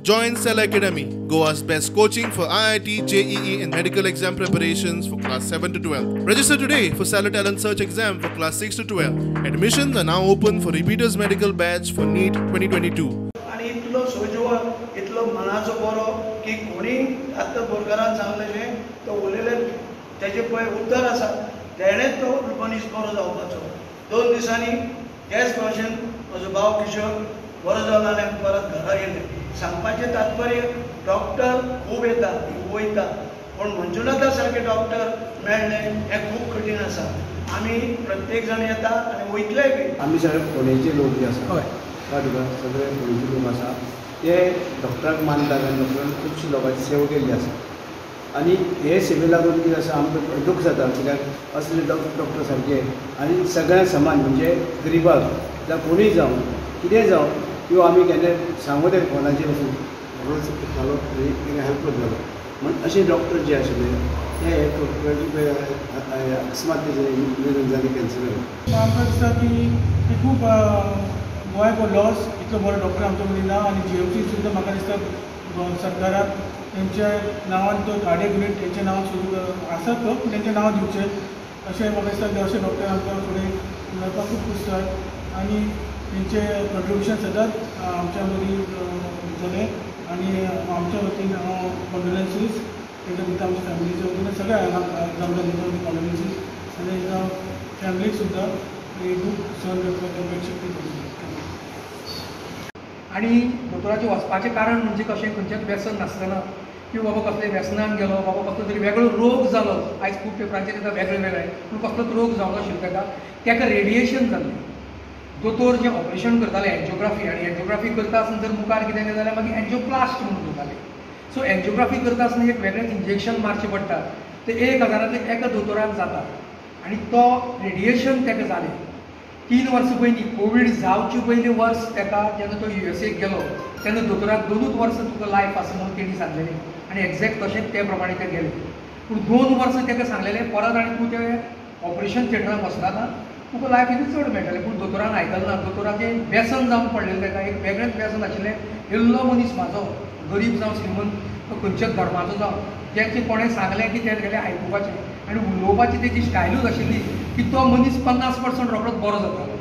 Join Cell Academy, Goa's best coaching for IIT, JEE and medical exam preparations for class 7 to 12. Register today for Cellar Talent Search exam for class 6 to 12. Admissions are now open for repeaters medical batch for NEET 2022. आनी इतलो सोजवळ, इतलो मनाचो बरो की कोणी आतां बोरकारान सांगलें तो उलयले तेजें पळय उत्तर आसा तेणेच तो मनीस बरो जावपाचो. 2 दिसांनी तेच भाशेन म्हजो भाव किशोर बरो जालो आनी आमी परत घरा गेले. सांगपाचें तात्पर्य, डॉक्टर खूब येता खूब वयता, पूण मंजुनाथा सारके डॉक्टर मेळ्ळे हें खूब कठीण आसा. आमी प्रत्येक जाण येता आनी वयतलेय बी. आमी सगळे फोंडेचे लोक जे आसा, तुका सगळे फोंडेचे लोक आसा ते डॉक्टराक मानतात आनी डॉक्टरान खुबशी लोकांची सेवा केल्ली आसा. आनी हे सेवे लागून कितें आसा, आमकां दूख जाता कित्याक असले डॉक्टर सारके आनी सगळ्यांक समान, म्हणजे गरिबाक जावं कोणूय जावं कितेंय जावं, किंवा आमी केन्ना सांगू ते फोनाचेर वचून रोज करतालो आनी तांकां हेल्प करतालो. म्हण अशे डॉक्टर जे आशिल्ले ते डॉक्टराची अकस्मात तेजें निधन जालें कॅन्सर. आमकां दिसता की ते खूब गोंयाक लॉस, इतलो बरो डॉक्टर आमच्या मदीं ना. आनी जीएमसी सुद्दां म्हाका दिसता सरकाराक तेंच्या नांवान तो कार्डियक युनीट तेंच्या नांवान सुरू आसा तो, पूण तेंच्या नांवान दिवचें अशें म्हाका दिसता की अशे डॉक्टर आमकां फुडें मेळपाक खूब कुस्तार आनी तेंचें कंट्रिब्युशन सदांच आमच्या मदीं उरतलें. आनी आमच्या वतीन हांव कॉन्डोलन्सीस तेंच्या दिता, आमच्या फॅमिलीच्या वतीन सगळ्या जाणकारांच्या वतीन कॉन्डोलन्सीस आनी फॅमिलीक सुद्दां हे दूख सहन करपाक तांकां शक्ती दिवची. आनी दोतोराचें वचपाचें कारण म्हणजे कशें, खंयचेंच व्यसन नासतना की बाबा कसले व्यसनान गेलो, बाबा कसलो तरी वेगळो रोग जालो. आयज खूब पेपरांचेर येता वेगळे वेगळे, पूण कसलोच रोग जावंक नाशिल्लो ताका, ताका रेडिएशन जाल्लें. दोतोर जें ऑपरेशन करताले एन्जियोग्राफी, आनी एन्जियोग्राफी करता आसतना जर मुखार कितें गेलें जाल्यार मागीर एन्जियोप्लास्ट म्हणून करताले. सो एन्जियोग्राफी करता आसतना एक वेगळेंच इंजेक्शन मारचें पडटा, तें 1000 एका दोतोराक जाता आनी तो रेडिएशन ताका जालें. 3 वर्सां पयलीं कोवीड जावचे पयलीं वर्स ताका जेन्ना तो USA गेलो तेन्ना दोतोराक 2 वर्सां तुका लायफ आसा म्हणून तेणी सांगलेलें आनी एग्जॅक्ट तशेंच ते प्रमाणे ते गेले. पूण 2 वर्सां ताका सांगलेलें परत आनी तूं ते ऑपरेशन थिएटरान वचनाका, तुका लायफ इतलें चड मेळटलें. पूण दोतोरान आयकलें ना. दोतोराचें व्यसन जावन पडलेलें ताका, एक वेगळेंच व्यसन आशिल्लें. इल्लो मनीस म्हाजो गरीब जावं श्रीमंत, तो खंयच्याच धर्माचो जावं, तेचें कोणें सांगलें की तें गेलें आयकुपाचें आनी उलोवपाची तेजी स्टायलूच आशिल्ली की तो मनीस 50% रोखडोच बरो जातालो.